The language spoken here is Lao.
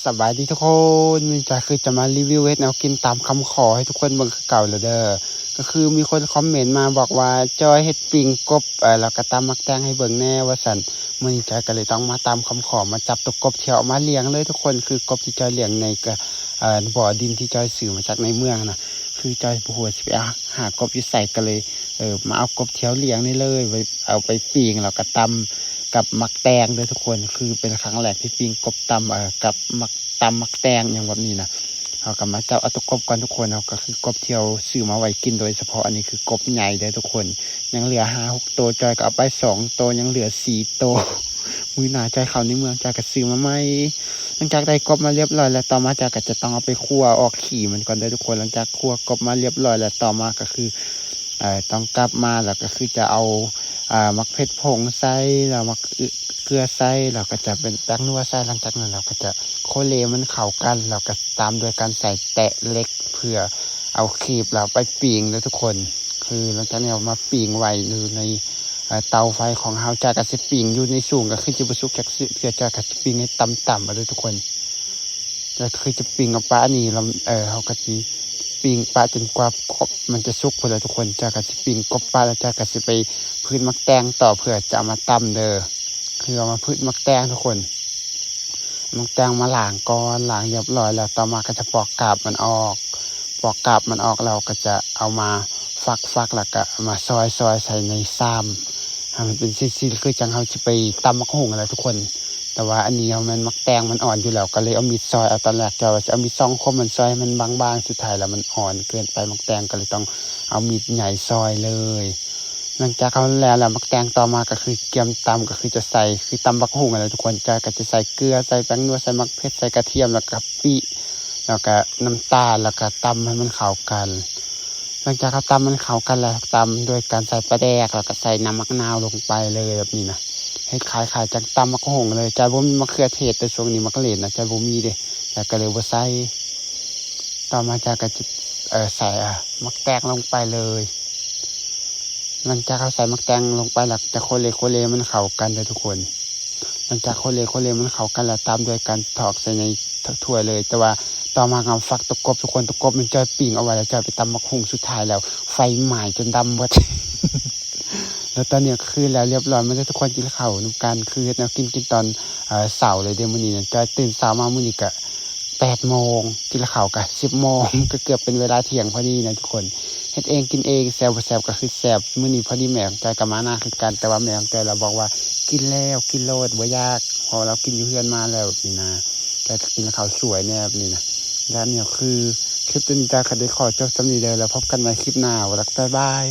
ສະບາຍດີທຸກຄົນ, ມື້ນີ້ຈອຍຄືຈະມາຣີວິວເຮັດແນວກິນຕາມຄຳຂໍໃຫ້ທຸກຄົນເບິ່ງຄືເກົ່າແລ້ວເດີ. ກໍຄືມີຄົນຄອມເມັນມາບອກວ່າ ຈອຍເຮັດປີ້ງກົບ ເອີ ແລ້ວກໍຕຳໝາກແຕງໃຫ້ເບິ່ງແດ່ວ່າຊັ້ນ. ມື້ນີ້ຈອຍກໍເລີຍຕ້ອງມາຕາມຄຳຂໍ ມາຈັບຕົວກົບທີ່ເອົາມາລ້ຽງເລີຍທຸກຄົນ. ຄືກົບທີ່ຈອຍລ້ຽງໃນ ກໍ ເອີ ບໍ່ດິນທີ່ຈອຍຊື້ມາຈາກໃນເມືອງນະ, ຄືຈອຍບໍ່ຮູ້ວ່າຊິໄປຫາ ຫາກົບຢູ່ໃສ ກໍເລີຍ ເອີ ມາເອົາກົບທີ່ເຮົາລ້ຽງນີ້ເລີຍ ໄວ້ເອົາໄປປີ້ງ ແລ້ວກໍຕຳ ກັບໝາກແຕງເດີທຸກຄົນ. ຄືເປັນຄັ້ງແລກທີ່ປີ້ງກົບຕຳ ເອີ ກັບໝາກ ຕຳໝາກແຕງຫຍັງແບບນີ້ນະ. ເຮົາກໍມາຈັບເອົາຕົວກົບກ່ອນທຸກຄົນ. ເຮົາກໍຄືກົບທີ່ເຮົາຊື້ມາໄວ້ກິນໂດຍສະເພາະ. ອັນນີ້ຄືກົບໃຫຍ່ເດີທຸກຄົນ, ຍັງເຫຼືອຫ້າຫົກໂຕ, ຈອຍກໍເອົາໄປສອງໂຕ, ຍັງເຫຼືອສີ່ໂຕ. ມື້ໜ້າຈອຍເຂົ້າໃນເມືອງ ຈອຍກໍຊື້ມາໃໝ່. ຫຼັງຈາກໄດ້ກົບມາຮຽບຮ້ອຍແລ້ວ, ຕໍ່ມາຈອຍກໍຈະຕ້ອງເອົາໄປຂົ້ວອອກຂີ້ມັນກ່ອນເດີທຸກຄົນ. ຫຼັງຈາກຂົ້ວກົບມາຮຽບຮ້ອຍແລ້ວ, ຕໍ່ມາກໍຄື ເອີ ຕ້ອງກັບມາ ແລ້ວກໍຄືຈະເອົາ ເອີ ໝາກເຜັດຜົງໃສ່ ແລ້ວໝາກ ເກືອໃສ່ ແລ້ວກໍຈະເປັນແປ້ງນົວໃສ່. ຫຼັງຈາກນັ້ນເຮົາກໍຈະໂຄເລມັນເຂົ້າກັນ ແລ້ວກໍຕາມດ້ວຍການໃສ່ແຕະເຫຼັກ ເພື່ອເອົາຄີບແລ້ວໄປປີ້ງເດີທຸກຄົນ. ຄືຫຼັງຈາກນີ້ເຮົາມາປີ້ງໄວ້ຢູ່ໃນ ເອີ ເຕົາໄຟຂອງເຮົາ. ຈອຍກໍຊິປີ້ງຢູ່ໃນສູງ ກໍຄືຈະບໍ່ສຸກຈັກເທື່ອ, ຈອຍກໍຊິປີ້ງໃຫ້ຕ່ຳໆເອົາເດີທຸກຄົນ. ກໍຄືຈະປີ້ງເອົາປະອັນນີ້ ແລ້ວ ເອີ ເຮົາກໍຊິປີ້ງປະຈົນກວ່າກົບມັນຈະສຸກພຸ້ນແຫຼະທຸກຄົນ. ຈອຍກໍຊິປີ້ງກົບປະ ແລ້ວຈອຍກໍຊິໄປຜືດໝາກແຕງຕໍ່ ເພື່ອຈະເອົາມາຕຳເດີ. ຄືເອົາມາຜືດໝາກແຕງທຸກຄົນ, ໝາກແຕງມາລ້າງກ່ອນ, ລ້າງຮຽບຮ້ອຍແລ້ວ, ຕໍ່ມາກໍຈະປອກກາບມັນອອກ. ປອກກາບມັນອອກ ເຮົາກໍຈະເອົາມາຝັກໆ ແລ້ວກໍມາຊອຍໆໃສ່ໃນຊາມ ໃຫ້ມັນເປັນຊິ້ນໆ ຄືຈັ່ງເຮົາຊິໄປຕຳໝາກຫຸ່ງຫັ້ນແຫຼະທຸກຄົນ. ແຕ່ວ່າອັນນີ້ເຮົາແມ່ນໝາກແຕງມັນອ່ອນຢູ່ແລ້ວ ກໍເລີຍເອົາມີດຊອຍເອົາຕອນແລກ. ຈອຍວ່າຊິເອົາມີດສອງຄົມມັນຊອຍໃຫ້ມັນບາງໆ, ສຸດທ້າຍແລ້ວມັນອ່ອນເກີນໄປ, ໝາກແຕງກໍເລີຍຕ້ອງເອົາມີດໃຫຍ່ຊອຍເລີຍ. ຫຼັງຈາກເຮົາແລ້ວແລ້ວໝາກແຕງ, ຕໍ່ມາກໍຄືກຽມຕຳ ກໍຄືຈະໃສ່ ຄືຕຳບັກຫຸ່ງຫັ້ນແຫຼະທຸກຄົນ. ຈອຍກໍຈະໃສ່ເກືອ, ໃສ່ແປ້ງນົວ, ໃສ່ໝາກເຜັດ, ໃສ່ກະທຽມ ແລ້ວກະປິ ແລ້ວກະນ້ຳຕານ ແລ້ວກະຕຳໃຫ້ມັນເຂົ້າກັນ. ຫຼັງຈາກເຮົາຕຳມັນເຂົ້າກັນແລ້ວ, ຕຳດ້ວຍການໃສ່ປາແດກ ແລ້ວກະໃສ່ນ້ຳໝາກນາວລົງໄປເລີຍແບບນີ້ນະ. ເຮັດຄ້າຍໆຈັ່ງຕຳໝາກຫຸ່ງເລີຍ. ຈອຍບໍ່ມີມະເຂືອເທດເດີ, ຊ່ວງນີ້ໝາກເຫຼັດນະ ຈອຍບໍ່ມີເດ້, ຈອຍກໍເລີຍບໍ່ໃສ່. ຕໍ່ມາຈອຍກໍຈະ ເອີ ໃສ່ ເອີ ໝາກແຕງລົງໄປເລີຍ. ຫຼັງຈາກເຮົາໃສ່ໝາກແຕງລົງໄປແລ້ວ ຈະໂຄເລໂຄເລມັນເຂົ້າກັນເດີທຸກຄົນ. ຫຼັງຈາກໂຄເລໂຄເລມັນເຂົ້າກັນແລ້ວ, ຕາມດ້ວຍການຖອກໃສ່ໃນຖ້ວຍເລີຍ. ແຕ່ວ່າຕໍ່ມາເຮົາຝັກຕົວກົບທຸກຄົນ, ຕົວກົບມັນຈອຍປີ້ງເອົາໄວ້ແລ້ວ, ຈອຍໄປຕຳໝາກຫຸ່ງ ສຸດທ້າຍແລ້ວໄຟໄໝ້ຈົນດຳເບິດ. ແລ້ວຕອນນີ້ກໍຄືແລ້ວຮຽບຮ້ອຍມາເດີທຸກຄົນ, ກິນເຂົ້ານຳກັນ. ຄືເຮັດແນວກິນ ກິນຕອນ ເອີ ເຊົ້າເລີຍເດ້ມື້ນີ້ນະ. ຈອຍຕື່ນເຊົ້າມາມື້ນີ້ກະ ແປດໂມງ, ກິນເຂົ້າກະສິບໂມງ, ກໍເກືອບເປັນເວລາທ່ຽງພໍດີນະທຸກຄົນ. ເຮັດເອງກິນເອງ, ແຊບບໍ່ແຊບກໍຄືແຊບ. ມື້ນີ້ພໍດີແມ່ຂອງຈອຍກໍມານາຄືກັນ, ແຕ່ວ່າແມ່ຂອງຈອຍລາວບອກວ່າ ກິນແລ້ວ ກິນໂລດ ບໍ່ຢາກ, ເພາະວ່າລາວກິນຢູ່ເຮືອນມາແລ້ວແບບນີ້ນະ. ຈອຍກໍກິນເຂົ້າສວຍແດ່ແບບນີ້ນະ. ແລະ ອັນນີ້ກໍຄືຄລິບຕົວນີ້ ຈອຍກໍໄດ້ຂໍຈົບສ່ຳນີ້ເດີ, ແລ້ວພົບກັນໃໝ່ຄລິບໜ້າ. ບາຍບາຍ.